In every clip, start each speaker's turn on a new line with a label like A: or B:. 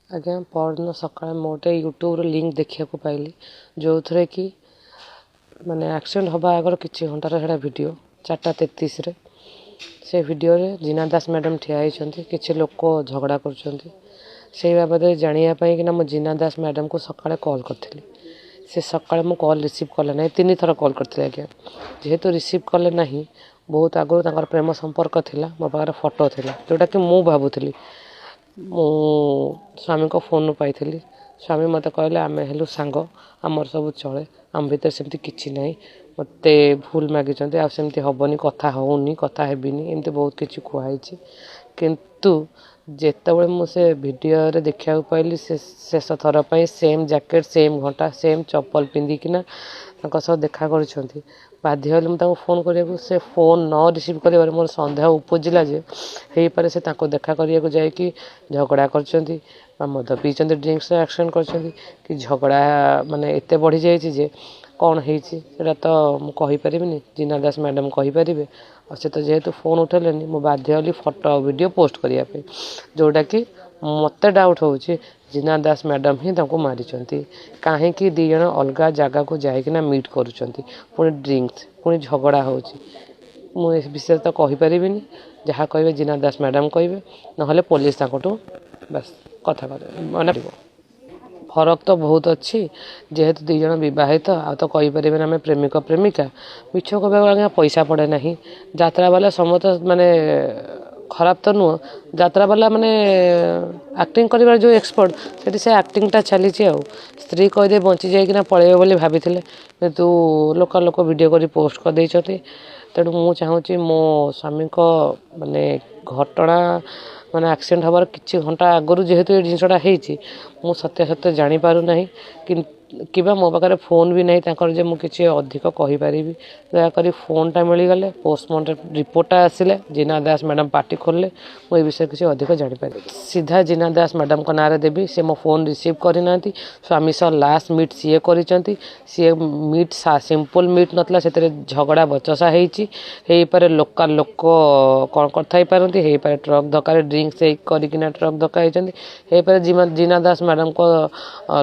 A: ଆଜ୍ଞା, ପରଦିନ ସକାଳେ ମୁଁ ଗୋଟେ ୟୁଟ୍ୟୁବ୍ର ଲିଙ୍କ୍ ଦେଖିବାକୁ ପାଇଲି, ଯେଉଁଥିରେ କି ମାନେ ଆକ୍ସିଡେଣ୍ଟ ହେବା ଆଗରୁ କିଛି ଘଣ୍ଟାର ସେଇଟା ଭିଡ଼ିଓ। 4:33ରେ ସେ ଭିଡ଼ିଓରେ ଜିନା ଦାସ ମ୍ୟାଡ଼ାମ୍ ଠିଆ ହେଇଛନ୍ତି, କିଛି ଲୋକ ଝଗଡ଼ା କରୁଛନ୍ତି। ସେଇ ବାବଦରେ ଜାଣିବା ପାଇଁକିନା ମୁଁ ଜିନା ଦାସ ମ୍ୟାଡ଼ାମ୍କୁ ସକାଳେ କଲ୍ କରିଥିଲି। ସେ ସକାଳେ ମୁଁ କଲ୍ ରିସିଭ୍ କଲେ ନାହିଁ। 3 ଥର କଲ୍ କରିଥିଲି ଆଜ୍ଞା। ଯେହେତୁ ରିସିଭ୍ କଲେ ନାହିଁ, ବହୁତ ଆଗରୁ ତାଙ୍କର ପ୍ରେମ ସମ୍ପର୍କ ଥିଲା। ମୋ ପାଖରେ ଫଟୋ ଥିଲା, ଯେଉଁଟାକି ମୁଁ ଭାବୁଥିଲି ମୁଁ ସ୍ୱାମୀଙ୍କ ଫୋନ୍ରୁ ପାଇଥିଲି। ସ୍ୱାମୀ ମୋତେ କହିଲେ, ଆମେ ହେଲୁ ସାଙ୍ଗ, ଆମର ସବୁ ଚଳେ, ଆମ ଭିତରେ ସେମିତି କିଛି ନାହିଁ, ମୋତେ ଭୁଲ ମାଗିଛନ୍ତି, ଆଉ ସେମିତି ହେବନି, କଥା ହେଉନି, କଥା ହେବିନି, ଏମିତି ବହୁତ କିଛି କୁହାହେଇଛି। କିନ୍ତୁ ଯେତେବେଳେ ମୁଁ ସେ ଭିଡ଼ିଓରେ ଦେଖିବାକୁ ପାଇଲି, ସେ ଶେଷ ଥର ପାଇଁ ସେମ୍ ଜ୍ୟାକେଟ୍, ସେମ୍ ଘଣ୍ଟା, ସେମ୍ ଚପଲ ପିନ୍ଧିକିନା ତାଙ୍କ ସହ ଦେଖା କରିଛନ୍ତି, ବାଧ୍ୟ ହେଲି ମୁଁ ତାଙ୍କୁ ଫୋନ୍ କରିବାକୁ। ସେ ଫୋନ୍ ନ ରିସିଭ୍ କରିବାରୁ ମୋର ସନ୍ଦେହ ଉପୁଜିଲା ଯେ ହେଇପାରେ ସେ ତାଙ୍କୁ ଦେଖା କରିବାକୁ ଯାଇକି ଝଗଡ଼ା କରିଛନ୍ତି ବା ମଦ ପିଇଛନ୍ତି, ଡ୍ରିଙ୍କସରେ ଆକ୍ସିଡେଣ୍ଟ କରିଛନ୍ତି, କି ଝଗଡ଼ା ମାନେ ଏତେ ବଢ଼ିଯାଇଛି ଯେ କ'ଣ ହେଇଛି, ସେଇଟା ତ ମୁଁ କହିପାରିବିନି, ଜିନା ଦାସ ମ୍ୟାଡ଼ାମ୍ କହିପାରିବେ। ଆଉ ସେ ତ ଯେହେତୁ ଫୋନ୍ ଉଠାଇଲେନି, ମୁଁ ବାଧ୍ୟ ହେଲି ଫଟୋ ଆଉ ଭିଡ଼ିଓ ପୋଷ୍ଟ କରିବା ପାଇଁ, ଯେଉଁଟାକି ମୋତେ ଡାଉଟ୍ ହେଉଛି ଜିନା ଦାସ ମ୍ୟାଡ଼ାମ୍ ହିଁ ତାଙ୍କୁ ମାରିଛନ୍ତି। କାହିଁକି ଦୁଇ ଜଣ ଅଲଗା ଜାଗାକୁ ଯାଇକିନା ମିଟ୍ କରୁଛନ୍ତି, ପୁଣି ଡ୍ରିଙ୍କସ୍, ପୁଣି ଝଗଡ଼ା ହେଉଛି? ମୁଁ ଏ ବିଷୟରେ ତ କହିପାରିବିନି। ଯାହା କହିବେ ଜିନା ଦାସ ମ୍ୟାଡ଼ାମ୍ କହିବେ, ନହେଲେ ପୋଲିସ ତାଙ୍କଠୁ ବାସ୍ କଥା କରିବେ। ମାନେ ଫରକ ତ ବହୁତ ଅଛି, ଯେହେତୁ ଦୁଇ ଜଣ ବିବାହିତ, ଆଉ ତ କହିପାରିବେନି ଆମେ ପ୍ରେମିକ ପ୍ରେମିକା। ମିଛ କହିବାକୁ ଆଜ୍ଞା ପଇସା ପଡ଼େ ନାହିଁ। ଯାତ୍ରାବାଲା ସମସ୍ତେ ମାନେ ଖରାପ ତ ନୁହଁ। ଯାତ୍ରାବାଲା ମାନେ ଆକ୍ଟିଂ କରିବାର ଯେଉଁ ଏକ୍ସପର୍ଟ, ସେଠି ସେ ଆକ୍ଟିଂଟା ଚାଲିଛି। ଆଉ ସ୍ତ୍ରୀ କହିଦେଇ ବଞ୍ଚି ଯାଇକିନା ପଳେଇବେ ବୋଲି ଭାବିଥିଲେ, କିନ୍ତୁ ଲୋକାଲ ଲୋକ ଭିଡ଼ିଓ କରି ପୋଷ୍ଟ କରିଦେଇଛନ୍ତି। ତେଣୁ ମୁଁ ଚାହୁଁଛି ମୋ ସ୍ୱାମୀଙ୍କ ମାନେ ଘଟଣା, ମାନେ ଆକ୍ସିଡେଣ୍ଟ ହେବାର କିଛି ଘଣ୍ଟା ଆଗରୁ ଯେହେତୁ ଏ ଜିନିଷଟା ହେଇଛି, ମୁଁ ସତ୍ୟାସତ୍ୟ ଜାଣିପାରୁନାହିଁ କି କିମ୍ବା ମୋ ପାଖରେ ଫୋନ୍ ବି ନାହିଁ ତାଙ୍କର ଯେ ମୁଁ କିଛି ଅଧିକ କହିପାରିବି। ଦୟାକରି ଫୋନ୍ଟା ମିଳିଗଲେ, ପୋଷ୍ଟମର୍ଟମ୍ ରିପୋର୍ଟଟା ଆସିଲେ, ଜିନା ଦାସ ମ୍ୟାଡ଼ାମ୍ ପାଟି ଖୋଲିଲେ ମୁଁ ଏ ବିଷୟରେ କିଛି ଅଧିକ ଜାଣିପାରିବି। ସିଧା ଜିନା ଦାସ ମ୍ୟାଡ଼ାମ୍ଙ୍କ ନାଁରେ ଦେବି। ସେ ମୋ ଫୋନ୍ ରିସିଭ୍ କରିନାହାନ୍ତି। ସ୍ୱାମୀ ସହ ଲାଷ୍ଟ ମିଟ୍ ସିଏ କରିଛନ୍ତି। ସିଏ ମିଟ୍ ସିମ୍ପଲ୍ ମିଟ୍ ନଥିଲା, ସେଥିରେ ଝଗଡ଼ା ବଚସା ହେଇଛି। ହେଇପାରେ ଲୋକାଲ ଲୋକ କ'ଣ କରିଥାଇପାରନ୍ତି, ହେଇପାରେ ଟ୍ରକ୍ ଧକ୍କାରେ ଡ୍ରିଙ୍କସ୍ ହେଇ କରିକିନା ଟ୍ରକ୍ ଧକ୍କା ହେଇଛନ୍ତି, ହେଇପାରେ ଜିନା ଦାସ ମ୍ୟାଡ଼ାମ୍ଙ୍କ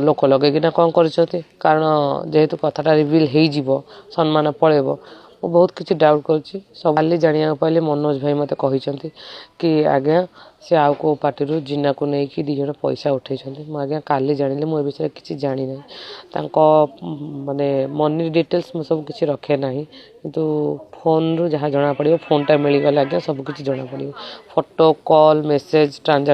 A: ଲୋକ ଲଗେଇକିନା କ'ଣ କରିଛନ୍ତି। କାରଣ ଯେହେତୁ କଥାଟା ରିଭିଲ୍ ହେଇଯିବ, ସମ୍ମାନ ପଳେଇବ। ମୁଁ ବହୁତ କିଛି ଡାଉଟ୍ କରୁଛି। ସବୁ କାଲି ଜାଣିବାକୁ ପାଇଲି। ମନୋଜ ଭାଇ ମୋତେ କହିଛନ୍ତି କି ଆଜ୍ଞା, ସେ ଆଉ କେଉଁ ପାର୍ଟିରୁ ଜିନାକୁ ନେଇକି ଦୁଇ ଜଣ ପଇସା ଉଠେଇଛନ୍ତି। ମୁଁ ଆଜ୍ଞା କାଲି ଜାଣିଲି। ମୁଁ ଏ ବିଷୟରେ କିଛି ଜାଣିନାହିଁ। ତାଙ୍କ ମାନେ ମନି ଡିଟେଲ୍ସ ମୁଁ ସବୁ କିଛି ରଖେ ନାହିଁ। କିନ୍ତୁ ଫୋନ୍ରୁ ଯାହା ଜଣାପଡ଼ିବ, ଫୋନ୍ଟା ମିଳିଗଲେ ଆଜ୍ଞା ସବୁ କିଛି ଜଣାପଡ଼ିବ, ଫଟୋ, କଲ୍, ମେସେଜ୍, ଟ୍ରାଞ୍ଜାକ୍ସନ୍।